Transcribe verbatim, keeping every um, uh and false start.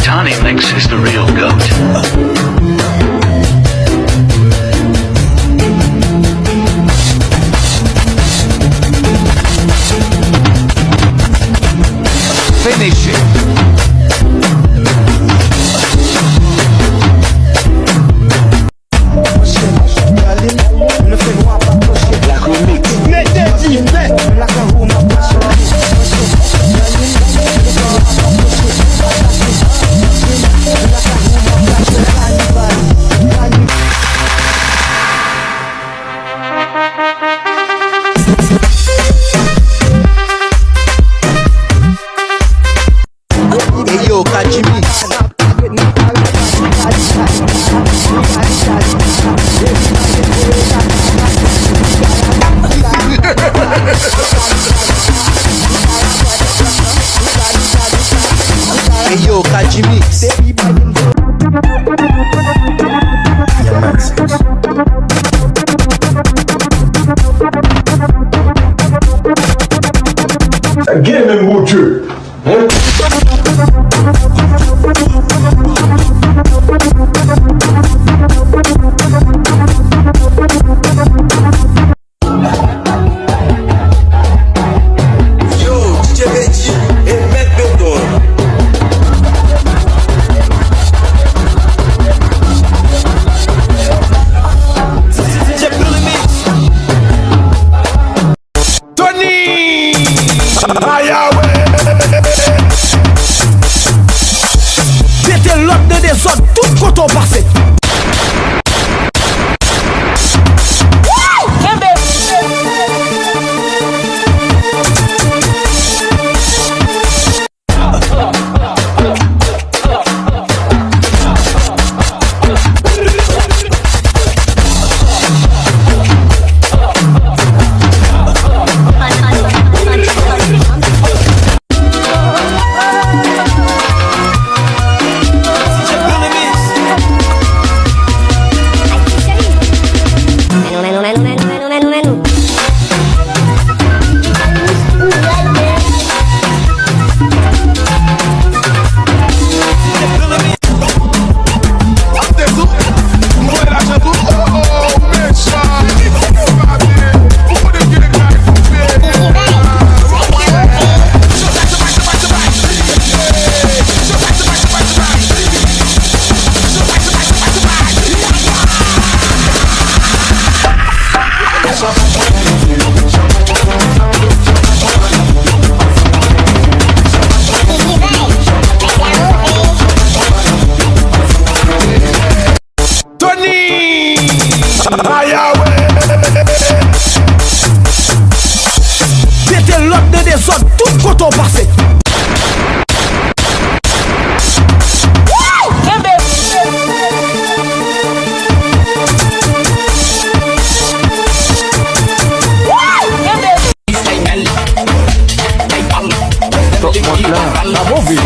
Tony Mix is the real goat. Finish it. Mete di mèt. Eyo, Kadjimi. Eyo, Kadjimi. Gen menm Bondye. Yo, D J Benji e mèt beton. D J Billy Mix. Tony! Ayawe! Mete lòd nan dezòd tout kote w pase. Wouw! Kenbe! Tony! Ayawe! Mete lòd nan dezòd tout kote w pase. Wouw! Kenbe! Wouw! Kenbe! Top mòd la, pa move.